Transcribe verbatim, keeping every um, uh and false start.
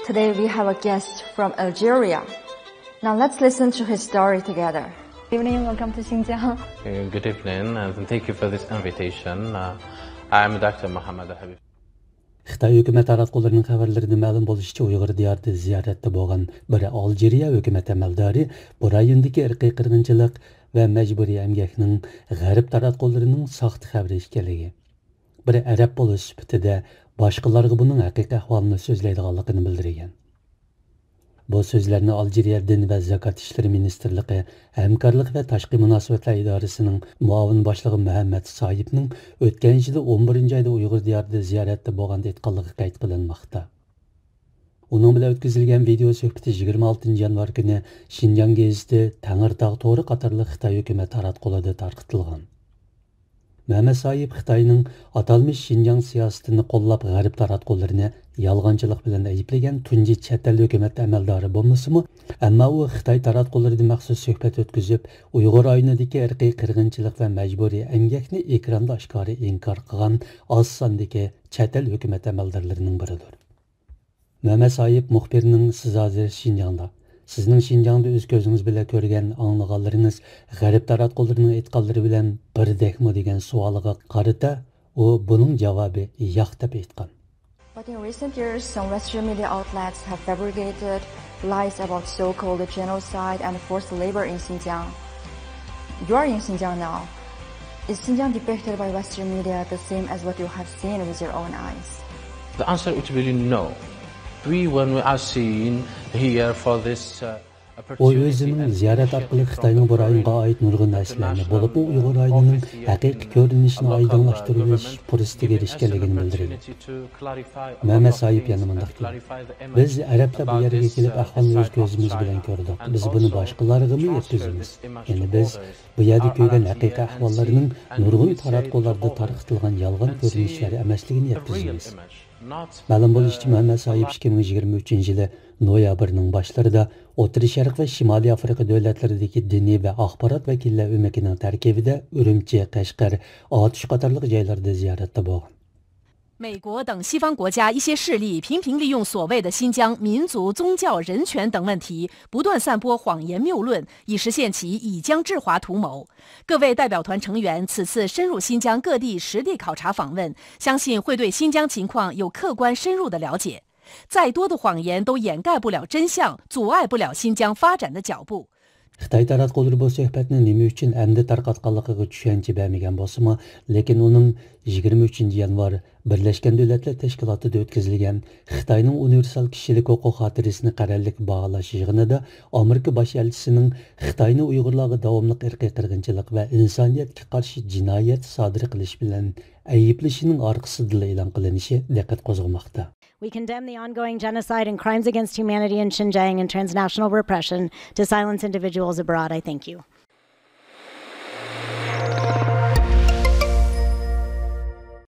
Today we have a guest from Algeria. Now let's listen to his story together. Evening, welcome to Xinjiang. Uh, Good evening, and thank you for this invitation. Uh, I'm Doctor Mohammed Habib. خىتاي ھۆكۈمەت تاراتقۇلىرىنىڭ خەۋەرلىرىدە مەلۇم بولۇشىچە، ئۇيغۇر دىيارىدا زىيارەتتە بولغان بىر ئالجىرىيە ھۆكۈمەت ئەمەلدارى بۇ رايوندىكى ئىرقىي قىرغىنچىلىق ۋە مەجبۇرىي ئەمگەكنىڭ غەرب تاراتقۇلىرىنىڭ ساختا خەۋىرى ئىكەنلىكى، بىر ئەرەب بولۇش سۈپىتىدە باشقىلارغا بۇنىڭ ھەقىقىي ئەھۋالىنى سۆزلەيدىغانلىقىنى بىلدۈرگەن. بۇ سۆزلەرنى ئالجىرىيە دىن ۋە زاكات ئىشلىرى مىنىستىرلىقى ھەمكارلىق ۋە تاشقى مۇناسىۋەتلەر ئىدارىسىنىڭ مۇئاۋىن باشلىقى مۇھەممەد سايىبنىڭ ئۆتكەن يىلى ئون بىرىنچى ئايدا ئۇيغۇر دىيارىدا زىيارەتتە بولغاندا ئېيتقانلىقى قەيت قىلىنماقتا. ئۇنىڭ بىلەن ئۆتكۈزۈلگەن ۋىدېئو سۆھبىتى يىگىرمە ئالتىنچى يانۋار كۈنى شىنجاڭ گېزىتى تەڭرىتاغ تورى قاتارلىق خىتاي ھۆكۈمەت تاراتقۇلىرىدا تارقىتىلغان. مەمەت سايىپ خىتاينىڭ ئاتالمىش شىنجاڭ سىياسىتىنى قوللاپ، غەرب تاراتقۇلىرىنى يالغانچىلىق بىلەن ئەيىبلىگەن تۇنجى چەت ئەل ھۆكۈمەت ئەمەلدارى بولمىسىمۇ، ئەمما ئۇ خىتاي تاراتقۇلىرىدا مەخسۇس سۆھبەت ئۆتكۈزۈپ، ئۇيغۇر رايونىدىكى ئىرقىي قىرغىنچىلىق ۋە مەجبۇرىي ئەمگەكنى ئېكراندا ئاشكارا ئىنكار قىلغان ئاز ساندىكى چەت ئەل ھۆكۈمەت ئەمەلدارلىرىنىڭ بىرىدۇر. مەمەت سايىپ مۇخبىرنىڭ «سىز ھازىر شىنجاڭدا. سىزنىڭ شىنجاڭدا ئۆز كۆزىڭىز بىلەن كۆرگەن، ئاڭلىغانلىرىڭىز غەرب تاراتقۇلىرىنىڭ ئېيتقانلىرى بىلەن بىردەكمۇ؟» دېگەن سوئالىغا قارىتا، ئۇ بۇنىڭ جاۋابى ياق دەپ ئېيتقان. But in recent years, some Western media outlets have fabricated lies about so-called genocide and forced labor in Xinjiang. You are in Xinjiang now. Is Xinjiang depicted by Western media the same as what you have seen with your own eyes? The answer would be no. We, when we are seeing here for this, uh, ئۇ ئۆزىنىڭ زىيارەت ئارقىلىق خىتاينىڭ بۇ رايونغا ئائىت نۇرغۇن نەرسىلەرنى، بولۇپمۇ ئۇيغۇر رايونىنىڭ ھەقىقىي كۆرۈنۈشىنى ئايدىڭلاشتۇرۇۋېلىش پۇرسىتىگە ئېرىشكەنلىكىنى بىلدۈرگەن. مەمەت سايىپ يەنە مۇنداق دېگەن: «بىز ئەرەبلەر بۇ يەرگە كېلىپ ئەھۋالنى ئۆز كۆزىمىز بىلەن كۆردۇق. بىز بۇنى باشقىلارغىمۇ يەتكۈزىمىز. يەنى بىز بۇ يەردە كۆرگەن ھەقىقىي ئەھۋاللارنىڭ نۇرغۇن تاراتقۇلاردا تارقىتىلغان يالغان كۆرۈنۈشلەر ئەمەسلىكىنى يەتكۈزىمىز.» مەلۇم بولۇشىچە، مەمەت سايىپ ئىككى مىڭ يىگىرمە ئۈچىنچى يىلى نويابىرنىڭ باشلىرىدا ئوتتۇرا شەرق ۋە شىمالىي ئافرىقا دۆلەتلىرىدىكى دىنىي ۋە ئاخبارات ۋەكىللەر ئۆمىكىنىڭ تەركىبىدە ئۈرۈمچى، قەشقەر، ئاتۇش قاتارلىق جايلاردا زىيارەتتە بولغان. 美国等西方国家一些势力频频利用所谓的新疆民族、宗教、人权等问题，不断散播谎言谬论，以实现其以疆制华图谋。各位代表团成员此次深入新疆各地实地考察访问，相信会对新疆情况有客观深入的了解。再多的谎言都掩盖不了真相，阻碍不了新疆发展的脚步。 خىتاي تاراتقۇلىرى بۇ سۆھبەتنى نېمە ئۈچۈن ئەمدى تارقاتقانلىقىغا چۈشەنچە بەرمىگەن بولسىمۇ، لېكىن ئۇنىڭ يىگىرمە ئۈچىنچى يانۋار بىرلەشكەن دۆلەتلەر تەشكىلاتىدا ئۆتكۈزۈلگەن خىتاينىڭ ئۇنىۋېرسال كىشىلىك ھوقۇق خاتىرىسىنى قەرەللىك باھالاش يىغىنىدا ئامېرىكا باش ئەلچىسىنىڭ خىتاينى ئۇيغۇرلارغا داۋاملىق ئىرقىي قىرغىنچىلىق ۋە ئىنسانىيەتكە قارشى جىنايەت سادىر قىلىش بىلەن ئەيىبلىشىنىڭ ئارقىسىدىلا ئېلان قىلىنىشى دىققەت قوزغىماقتا. We condemn the ongoing genocide and crimes against humanity in Xinjiang and transnational repression to silence individuals abroad. I thank you.